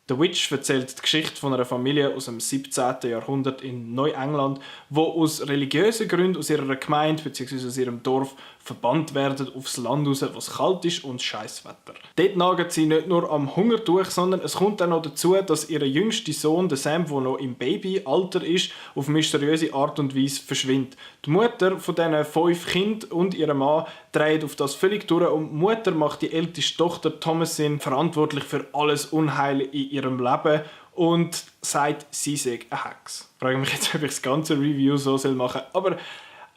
The Witch erzählt die Geschichte von einer Familie aus dem 17. Jahrhundert in Neuengland, die aus religiösen Gründen aus ihrer Gemeinde bzw. aus ihrem Dorf verbannt werden aufs Land raus, wo es kalt ist und Scheisswetter. Dort nagen sie nicht nur am Hungertuch, sondern es kommt auch noch dazu, dass ihr jüngster Sohn, der Sam, der noch im Babyalter ist, auf mysteriöse Art und Weise verschwindet. Die Mutter von diesen 5 Kindern und ihr Mann drehen auf das völlig durch und die Mutter macht die älteste Tochter Thomasin verantwortlich für alles Unheil in ihrem Leben und sagt, sie sei eine Hex. Ich frage mich jetzt, ob ich das ganze Review so machen soll, aber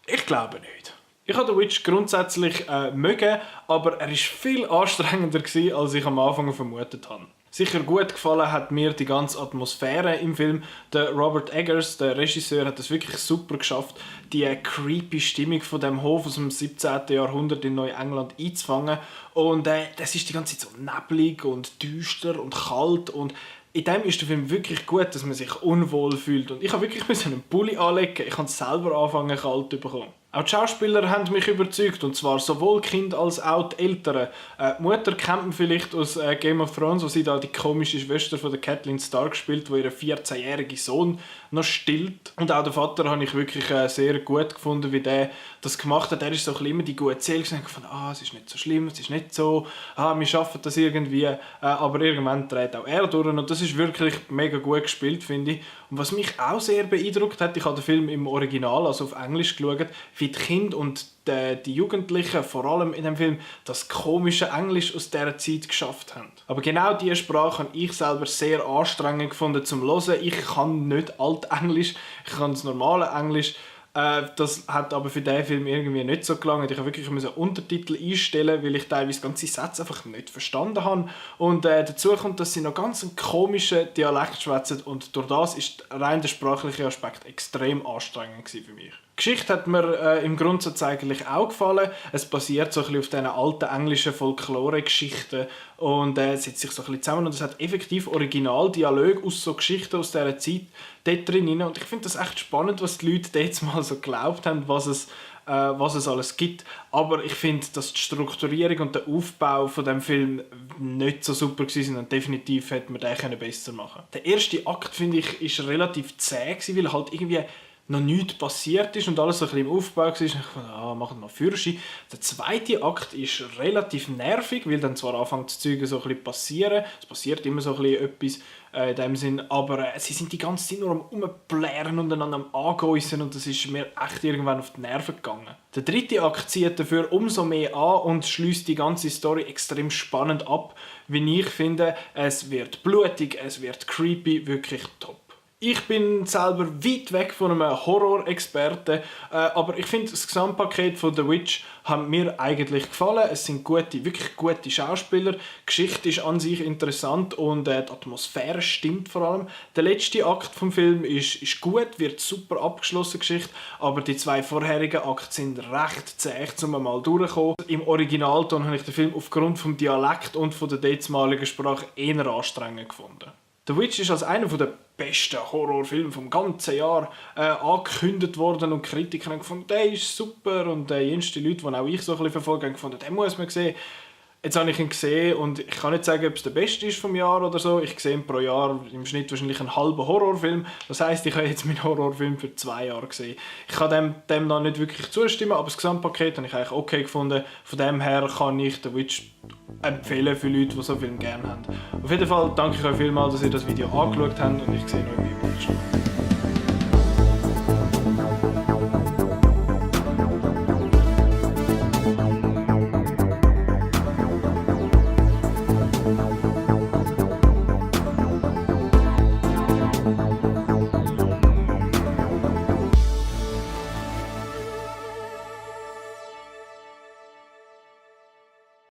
ich glaube nicht. Ich habe The Witch grundsätzlich mögen, aber er war viel anstrengender gewesen, als ich am Anfang vermutet habe. Sicher gut gefallen hat mir die ganze Atmosphäre im Film. Der Robert Eggers, der Regisseur, hat es wirklich super geschafft, die creepy Stimmung von dem Hof aus dem 17. Jahrhundert in Neuengland einzufangen. Und das ist die ganze Zeit so neblig und düster und kalt und in dem ist der Film wirklich gut, dass man sich unwohl fühlt. Und ich habe wirklich einen Pulli anlegen. Ich habe selber anfangen kalt zu bekommen. Auch die Schauspieler haben mich überzeugt, und zwar sowohl die Kinder als auch die Eltern. Die Mutter kennt man vielleicht aus Game of Thrones, wo sie da die komische Schwester von der Catelyn Stark spielt, die ihren 14-jährigen Sohn noch stillt. Und auch den Vater habe ich wirklich sehr gut gefunden, wie der das gemacht hat. Er ist so ein bisschen immer die gute Seele von es ist nicht so schlimm, es ist nicht so, wir schaffen das irgendwie. Aber irgendwann dreht auch er durch und das ist wirklich mega gut gespielt, finde ich. Und was mich auch sehr beeindruckt hat, ich habe den Film im Original, also auf Englisch geschaut, wie die Kinder und die Jugendlichen, vor allem in dem Film, das komische Englisch aus dieser Zeit geschafft haben. Aber genau diese Sprache habe ich selber sehr anstrengend gefunden zum Hören. Ich kann nicht Altenglisch, ich kann das normale Englisch. Das hat aber für diesen Film irgendwie nicht so gelangt. Ich musste wirklich Untertitel einstellen, weil ich teilweise ganze Sätze einfach nicht verstanden habe. Und dazu kommt, dass sie noch ganz einen komischen Dialekt schwätzen und durch das ist rein der sprachliche Aspekt extrem anstrengend für mich. Die Geschichte hat mir im Grundsatz eigentlich auch gefallen. Es basiert so ein bisschen auf diesen alten englischen Folklore-Geschichten und setzt sich so ein bisschen zusammen und es hat effektiv Originaldialoge aus so Geschichten aus dieser Zeit dort drin. Und ich finde das echt spannend, was die Leute dort mal so geglaubt haben, was es alles gibt. Aber ich finde, dass die Strukturierung und der Aufbau von dem Film nicht so super waren und definitiv hätte man den besser machen können. Der erste Akt, finde ich, ist relativ zäh gewesen, weil halt irgendwie noch nichts passiert ist und alles so ein bisschen im Aufbau war. Ich dachte, machen wir Führerschein. Der zweite Akt ist relativ nervig, weil dann zwar anfängt das Zeug so ein bisschen passieren. Es passiert immer so ein bisschen etwas in dem Sinn, aber sie sind die ganze Zeit nur am Rumblären und einander am Angäussen und das ist mir echt irgendwann auf die Nerven gegangen. Der dritte Akt zieht dafür umso mehr an und schließt die ganze Story extrem spannend ab, wie ich finde. Es wird blutig, es wird creepy, wirklich top. Ich bin selber weit weg von einem Horror-Experten, aber ich finde, das Gesamtpaket von The Witch hat mir eigentlich gefallen. Es sind wirklich gute Schauspieler, die Geschichte ist an sich interessant und die Atmosphäre stimmt vor allem. Der letzte Akt vom Film ist gut, wird super abgeschlossen, Geschichte, aber die 2 vorherigen Akte sind recht zäh, um mal durchzukommen. Im Originalton habe ich den Film aufgrund des Dialekt und von der damaligen Sprache eher anstrengend gefunden. The Witch ist als einer der besten Horrorfilme vom ganzen Jahr angekündigt worden und Kritiker haben gefunden, der ist super und jenste Leute, die auch ich so ein bisschen verfolgt haben, gefunden, den muss man sehen. Jetzt habe ich ihn gesehen und ich kann nicht sagen, ob es der beste ist vom Jahr oder so. Ich sehe pro Jahr im Schnitt wahrscheinlich einen halben Horrorfilm. Das heisst, ich habe jetzt meinen Horrorfilm für 2 Jahre gesehen. Ich kann dem noch nicht wirklich zustimmen, aber das Gesamtpaket habe ich eigentlich okay gefunden. Von dem her kann ich The Witch empfehlen für Leute, die so Film gerne haben. Auf jeden Fall danke ich euch vielmals, dass ihr das Video angeschaut habt und ich sehe euch beim nächsten Mal.